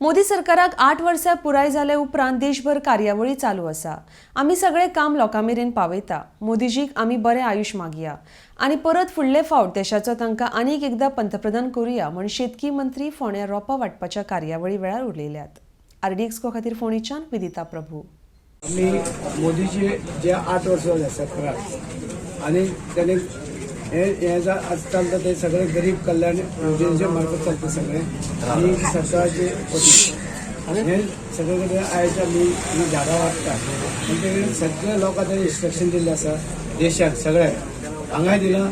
मोदी सरकाराक 8 वर्सां पुराय जाले उपरांत देशभर कार्यावळी चालू आसा. आमी सगळे काम लोकां मेरेन पावयता. मोदीजीक आमी बरें आयुश्य मागया आनी परत फुडले फावट देशाचो तांकां आनीक एकदां पंतप्रधान करुया म्हूण शेतकी मंत्री फोंड्या रोपां वांटपाच्या कार्यावळी वेळार उलयल्यात. आरडीएक्स खातीर फोंडेच्यान विदिता प्रभू. आमी मोदीचे जे 8 वर्सां जाले सरकाराक आनी ताणें हे हे जे आज चलता ते सगळे गरीब कल्याण योजनेच्या मार्फत चलता सगळे आनी सरकाराचे वतीन हे सगळे कडेन आयज आमी ही झाडां वाडटा. म्हणटकीर सगळे लोकांक ताणें इन्स्ट्रक्शन दिल्लें आसा, देशाक सगळ्याक हांगाय दिलां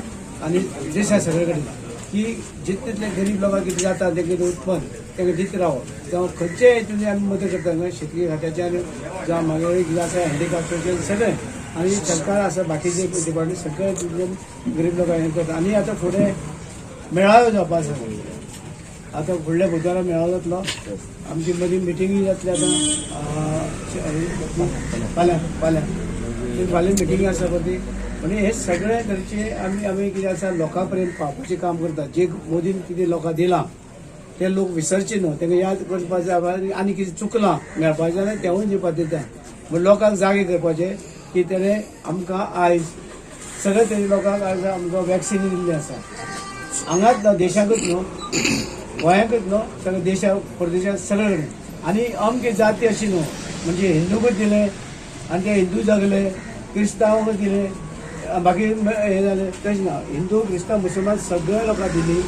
आनी देशाक सगळे कडेन, की जितले तितले गरीब लोकांक कितें जाता तें कितें उत्पन्न तांकां दीत रावप, जावं खंयचेय हितून आमी मदत करता न्हय, शेतकी खात्याचे आनी जावं मागीर कितें आसा हँडिक्राफ्टाचें सगळें आनी सरकार आसा बाकीचे डिपार्टमेंट सगळे तितून गरीब लोकांक हें करता. आनी आतां फुडें मेळावे जावपा आसा. आतां फुडल्या बुधवारा मेळावो जातलो. आमची मदीं मिटिंगूय जातली. आतां फाल्यां फाल्यां फाल्यां मिटींग आसा पळय ती. म्हणजे हे सगळे तरेचे आमी आमी कितें आसा लोकां पर्यंत पावपाचें काम करता. जे मोदीन कितें लोकांक दिलां ते लोक विसरचे न्हू, तांकां याद करपा जाय आनी कितें चुकलां मेळपाचें जाल्यार तेवूय दिवपा दिता. म्हण लोकांक जागे करपाचें की तेणें आमकां आयज सगळे तरे लोकांक आयज आमकां वॅक्सिन दिल्लें आसा. हांगाच न्हू, देशाकूच न्हू, गोंयाकूच न्हू, सगळे देशा परदेशात सगळे कडेन. आनी अमकी जाती अशी न्हू, म्हणजे हिंदूकूच दिले आनी ते हिंदू जगले, क्रिस्तांवांकूच दिले, बाकी हे जाले, तशें ना. हिंदू, क्रिस्तांव, मुसलमान सगळ्या लोकांक दिली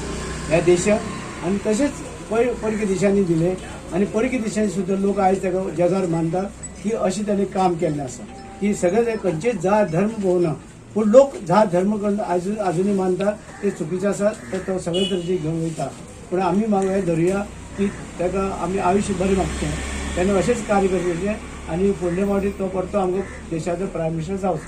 ह्या देशाक आनी तशेंच परकी देशांनी दिले आनी परकी देशांनी सुद्दां लोक आयज ताका जगार मानता की अशें ताणें काम केल्लें आसा की सगळे खंयचेच जात धर्म पळोवना, पूण लोक जात धर्म करून आजुनूय मानता, ते चुकीचे आसा. तर तो सगळे तरेचे घेवन वयता. पूण आमी मागूया धरुया की ताका आमी आयुश्य बरें मागचें, ताणें अशेंच कार्य करचें आनी फुडले फावटी तो परतो आमकां देशाचो प्रायम मिनिस्टर जावचो.